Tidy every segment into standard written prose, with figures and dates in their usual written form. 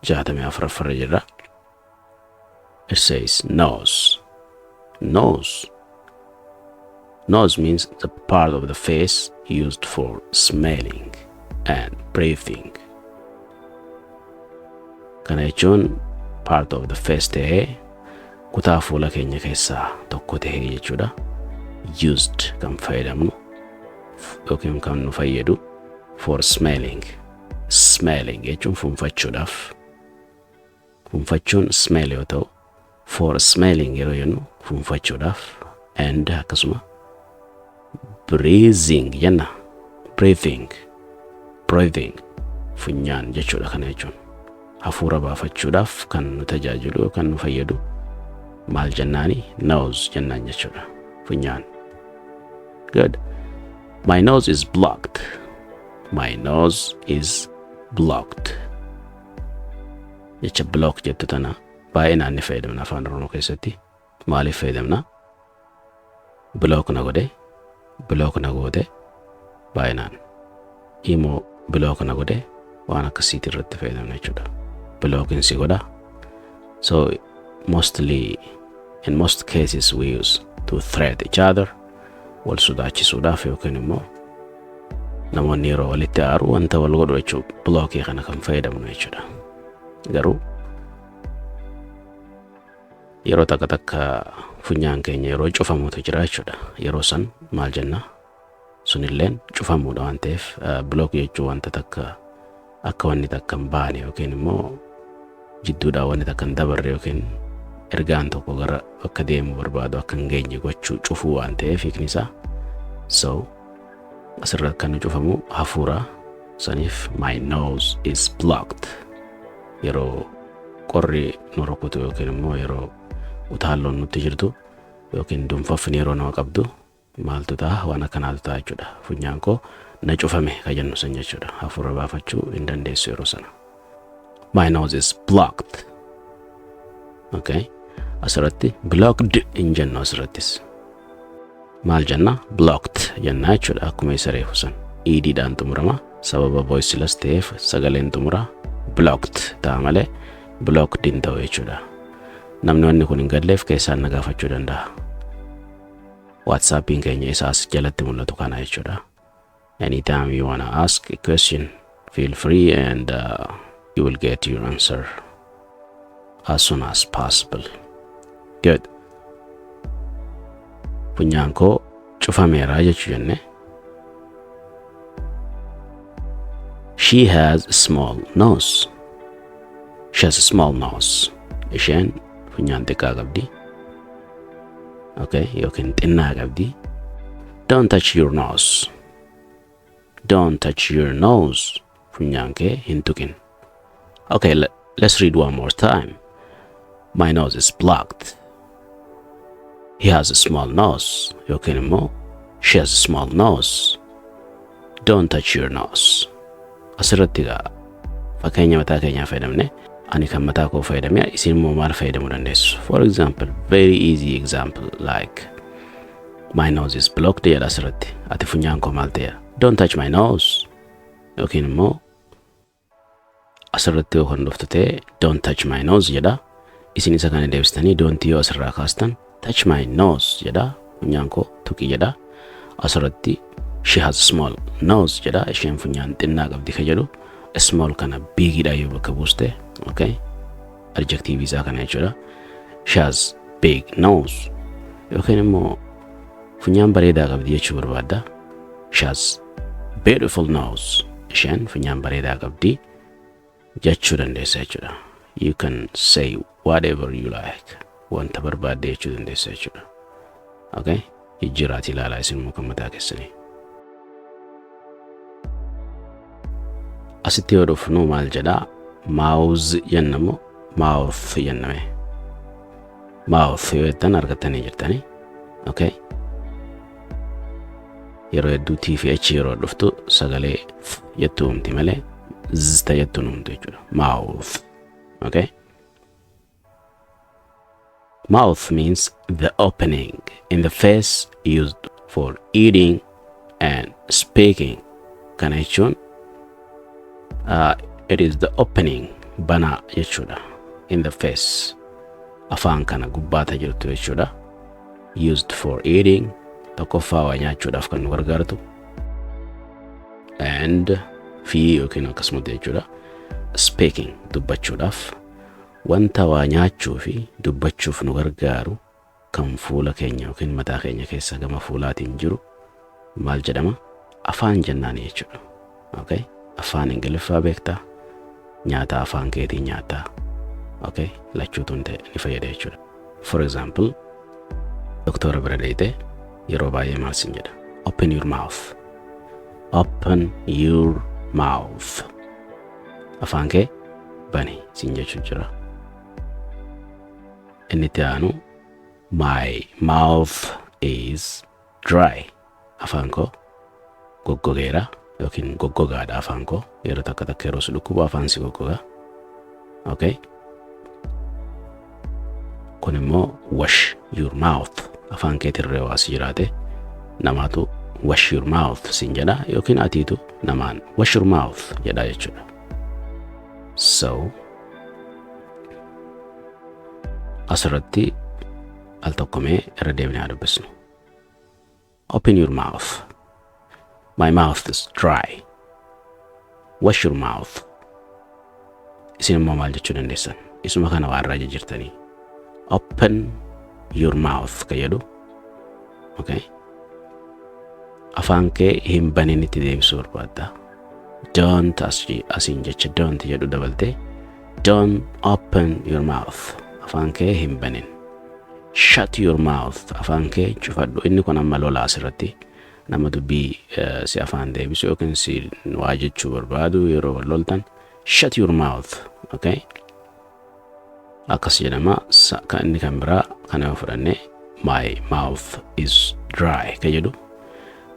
64ffarra jirra. It says nose. Nose. Nose means the part of the face used for smelling and breathing. Kana jechuun part of the face ta'ee kutaa fuula keenya keessaa tokko ta'ee jechuudha. Used kan fayyadamnu yookiin kan nu fayyadu for smelling. Smelling jechuun fuunfachuudhaaf. Fuunfachuun smell yoo ta'u, for smelling yeroo jennu fuunfachuudhaaf, and akkasuma breathing jenna. Breathing, breathing funyaan jechuudha. Kana jechuun hafuura baafachuudhaaf kan nu tajaajilu yookaan nu fayyadu maal jennaani? Nose jennaan jechuudha, funyaan. Good. My nose is blocked. My nose is blocked. Jecha block jettu tana baay'inaan ni fayyadamna Afaan Oromoo keessatti. Maaliif fayyadamna? Block na godhe, block na goote, baay'inaan immoo block na godhe, waan akkasiiti irratti fayyadamna jechuudha. Blockin si godha. So mostly, in most cases, we use to threat each other, wal sodaachisuudhaaf yookiin immoo namoonni yeroo walitti aaru wanta wal godhu jechuudha, blockii kana kan fayyadamnu jechuudha. Garuu yeroo takka takka funyaan keenya yeroo cufamutu jira jechuudha. Yeroo san maal jenna? Sunilleen cufamuudha waan ta'eef, block jechuun wanta takka akka wanni takka hin baane yookiin immoo jidduudhaan wanni takka hin dabarre yookiin ergaan tokko gara bakka deemu barbaadu akka hin geenye gochuu, cufuu waan ta'eef hiikni isaa. So asirratti kan nu cufamu hafuura saniif my nose is blocked. Yeroo qorri nu rukutu yookiin immoo yeroo utaalloon nutti jirtu yookiin dunfafni yeroo nama qabdu maaltu ta'a? Waan akkanaatu ta'a jechuudha. Funyaan koo na cufame ka jennu san jechuudha. Hafuura baafachuu hin dandeessu yeroo sana. My nose is blocked. Okay, asirratti blocked hin jennu. Asirrattis maal jenna? Blocked jenna jechuudha. Akkuma isa reefu san ed-dhaan xumurama. Sababa voiceless ta'eef sagaleen xumura blocked ta'a malee blocked hin ta'u jechuudha. Namni wanni kun hin galleef keessaan na gaafachuu danda'a. WhatsAppiin keenya isaas jalatti mul'atu kana jechuudha. Anytime you wanna ask a question, feel free and you will get your answer as soon as possible. Good. Funyaan koo cufameera jechuu jenne. She has a small nose. She has a small nose. Isheen funyaan xiqqaa qabdi. Okay, yookiin xinnaa qabdi. Don't touch your nose. Don't touch your nose. Funyaan kee hin tuqin. Okay, let's read one more time. My nose is blocked. He has a small nose. Yookiin immoo she has a small nose. Don't touch your nose. Asirratti egaa fakkeenya mataa keenyaa fayyadamne, ani kan mataa koo fayyadame, isin immoo maal fayyadamuu dandeessu? For example, very easy example, like my nose is blocked jedha asirratti. Ati funyaan koo maal ta'eera? Don't touch my nose. Yookiin immoo asirratti yoo kan dhuftu ta'e, don't touch my nose jedha. Isin isa kana deebistanii don't yoo asirraa kaastan, touch my nose jedha. Funyaan koo tuqi jedha. Asirratti she has small nose jedha. Isheen funyaan xinnaa qabdi ka jedhu, small kana bigidha yoo bakka buuste, okay, adjective isaa kana jechuudha. She has big nose. Yookiin immoo funyaan bareedaa qabdi jechuu barbaadda. She has beautiful nose. Isheen funyaan bareedaa qabdi jechuu dandeessa jechuudha. You can say whatever you like. Wanta barbaadde jechuu dandeessa jechuudha. Okay, jijjiiraatii ilaalaa isin immoo kan mataa keessanii. Asitti yoo dhufnu maal jedhaa? Mouth jennamu, mouth jenname? Mouth yoo jettan argattanii jirtanii. Okay, yeroo hedduu T fi H yeroo dhuftu sagalee f jettu uumti malee z ta jettu uumtu jechuudha. Mouth. Okay. Mouth means the opening in the face used for eating and speaking. Kana jechuun it is the opening. Banaa jechuudha. In the face, afaan kana gubbaata jirtu jechuudha. Used for eating, tokkoffaa waa nyaachuudhaaf kan nu gargaartu, and fi yookiin akkasumatti jechuudha, speaking, dubbachuudhaaf. Wanta waa nyaachuu fi dubbachuuf nu gargaaru kan fuula keenya yookiin mataa keenya keessa gama fuulaatiin jiru maal jedhama? Afaan jennaan jechuudha. Okay, afaan Ingiliffaa beektaa, nyaata afaan keetiin nyaataa. Okay, lachuutu ni fayyada jechuudha. For example, doktora bira deeytee yeroo baay'ee maal sin jedha? "Open your mouth. Open your mouth." Afaan kee bani sin jechuu jira. Inni itti aanu, "My mouth is dry." Afaan koo goggogeera yookiin goggogaadha afaan koo. Yeroo takka takka yeroo si dhukkubu afaan si goggoga. Okay, kun immoo "Wash your mouth." Afaan keetirree waa si jiraate namaatu "Wash your mouth" sin jedha yookiin atiitu namaan "Wash your mouth" jedha jechuudha. So asirratti al tokkomee irra deebinee haa dubbisnu. Open your mouth. My mouth is dry. Wash your mouth. Isin immoo maal jechuu dandeessan? Isuma kana waa irraa jijjiirtanii. "Open your mouth" ka jedhu. Okay. Afaan kee hin banin itti deebisuu barbaadda. Don't, asiin jecha "don't" jedhu dabaltee, "Don't open your mouth." Afaan kee hin banin. Shut your mouth. Afaan kee cufadhu. Inni kun amma lola asirratti nama dubbii si afaan deebisu yookiin si waa jechuu barbaadu yeroo wal loltan, "Shut your mouth." Okay. Akkas jedhama. Kan inni kan biraa kana yoo fudhanne, "My mouth is dry" ka jedhu.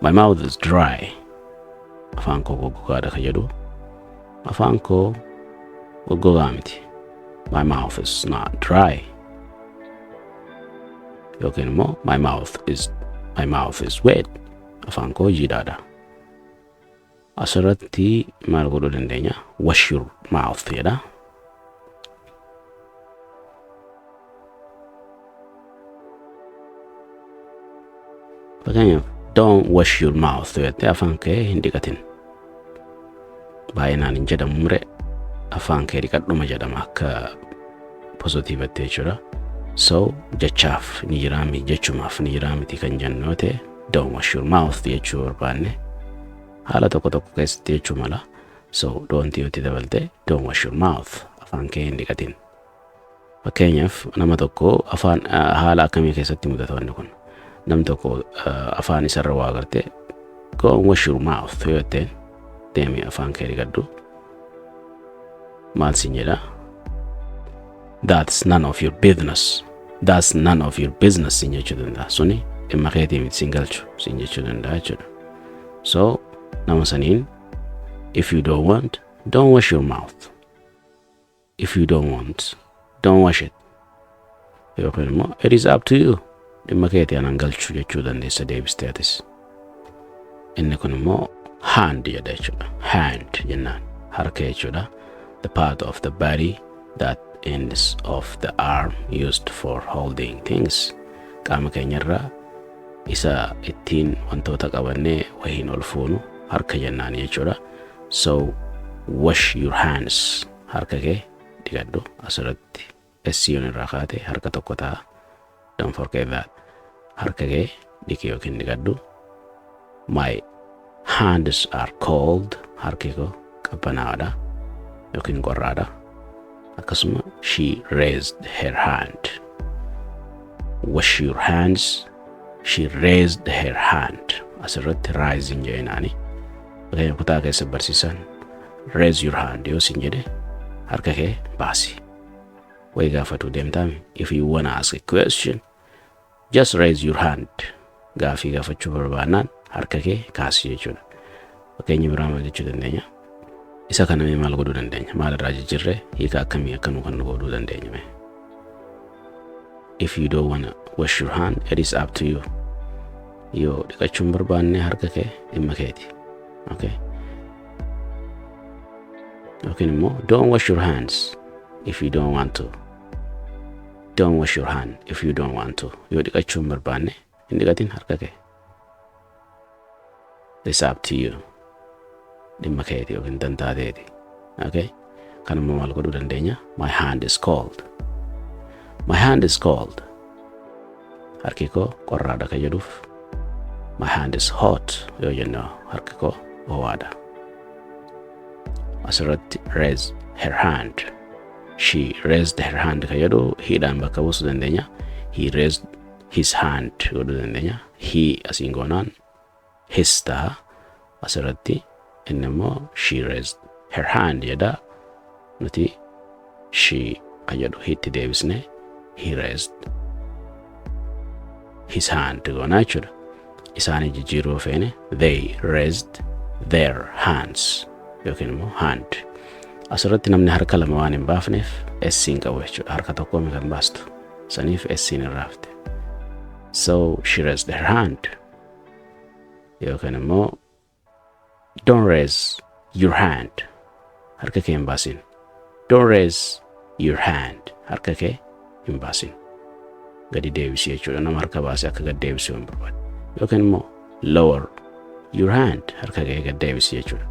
"My mouth is dry." Afaan koo goggogaadha ka jedhu. Afaan koo goggogaa miti. My mouth is not dry. Yookiin immoo my mouth is wet. Afaan koo jiidhaadha. Asirratti maal godhuu dandeenya? "Wash your mouth" jedha. Fakkeenyaaf, "Don't wash your mouth" jettee, afaan kee hin dhiqatin. Baay'inaan hin jedhamu mure, afaan kee dhiqadhuma jedhama akka positiivatti jechuudha. So jechaaf ni jiraa miti, jechumaaf ni jiraa miti kan jennu yoo ta'e, "Don't wash your mouth" jechuu barbaanne haala tokko tokko keessatti jechuu mala. So "don't" yoo itti dabalte, "Don't wash your mouth", afaan kee hin dhiqatin. Fakkeenyaaf, nama tokko afaan haala akkamii keessatti mudata wanni kun? Nam tokko afaan isarra waa agarte, "Go and wash your mouth" yoo jetteen, deemi afaan kee dhiqadhu, maal siin jedha? "That's none of your business. That's none of your business" siin jechuu danda'a. Suni dhimma keetii miti, siin galchu siin jechuu danda'a jechuudha. So nama saniin, "If you don't want, don't wash your mouth. If you don't want, don't wash it." Yookiin immoo "It is up to you." Dhimma keetii, anan galchu jechuu dandeessa deebistee atis. Inni kun immoo "hand" jedha jechuudha. "Hand" jennaan harka jechuudha. The part of the body that ends of the arm used for holding things. Qaama keenyarraa isa ittiin wantoota qabannee wahiin ol fuunu harka jennaan jechuudha. So "Wash your hands." Harka kee dhiqadhu. Asirratti S yoon irraa kaate harka tokko ta'a. Don't forget that. Harka kee dhiqi yookiin dhiqadhu. My hands are cold. Harki koo qabbanaa'aadha yookiin qorraadha. Akkasuma, she raised her hand. "Wash your hands." She raised her hand. Asirratti "raise" hin jedhinaani. Fakkeenya, kutaa keessa barsiisan "Raise your hand" yoo sin jedhe, harka kee baasi. Wayi gaafatu deemtaami. If you wanna ask a question, just raise your hand. Gaafii gaafachuu barbaannaan harka kee kaasi jechuudha. Fakkeenya biraa maal jechuu dandeenya? Isa kana mee maal godhuu dandeenya? Maal irraa jijjiirree hiika akkamii akka nu kan nu godhuu dandeenya mee? If you don't wanna wash your hand, it is up to you. Yoo dhiqachuu hin barbaanne harka kee, dhimma keeti. Okay. Yookiin immoo don't wash your hands if you don't want to. Don't wash your hand if you don't want to. Yoo dhiqachuu hin barbaanne hin dhiqatin harka kee. It's up to you. Dhimma keeti yookiin dantaa teeti. Okay? Kan immoo maal godhuu dandeenya? My hand is cold. My hand is cold. Harki koo qorraadha kan jedhuuf, my hand is hot yoo jennu harki koo ho'aadha. Asirratti raise her hand. She raised her hand kan jedhu he dhaan bakka buusuu dandeenya. He raised his hand godhuu dandeenya. He asiin goonaan his ta'a. Asirratti inni immoo she raised her hand jedha. Nuti she kan jedhu he tti deebisne he raised his hand goonaa jechuudha. Isaanii jijjiiruu feene they raised their hands yookiin immoo hand. Asirratti namni harka lama waan hin baafneef s hin qabu jechuudha. Harka tokkoon kan baastu. Saniif s hin raafte. So she raised her hand. Yookiin immoo don't raise your hand. Harka kee hin baasin. Don't raise your hand. Harka kee hin baasin. Gadi deebisi jechuudha. Nama harka baasee akka gad deebisuu hin barbaadu. Yookiin immoo lower your hand. Harka kee gad deebisi jechuudha.